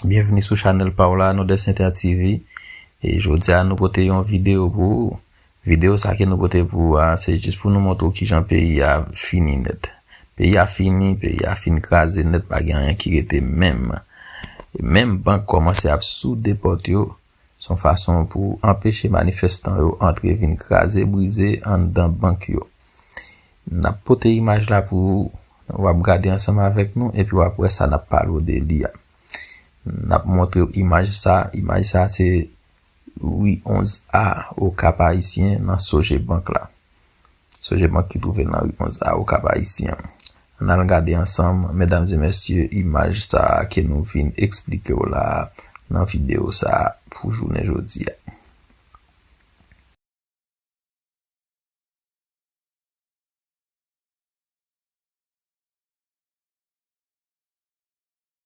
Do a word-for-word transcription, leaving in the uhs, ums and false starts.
Byenvini sou chanèl pa w la, Nodès Inter T V. E jodi a nou pote yon videyo pou ou. Videyo sa ke nou pote pou ou a, se jis pou nou montre w kijan peyi a fini nèt. Peyi a fini, peyi a fin kraze nèt, pa gen anyen ki rete menm. E menm bank kòmanse ap soude pòt yo, se yon fason pou anpeche manifestan yo antre vin kraze brize anndan bank yo. N ap pote imaj la pou ou, w ap gade ansanm avèk nou, epi w ap wè sa n ap pale w de li a. N ap montre w imaj sa, imaj sa se ri onz A Okap Ayisyen nan Sogebank la. Sogebank ki twouve nan ri onz A Okap Ayisyen. Ann al gade ansanm, medam e mesye, imaj sa a ke nou vin eksplike w la nan videyo sa a pou jounen jodi a.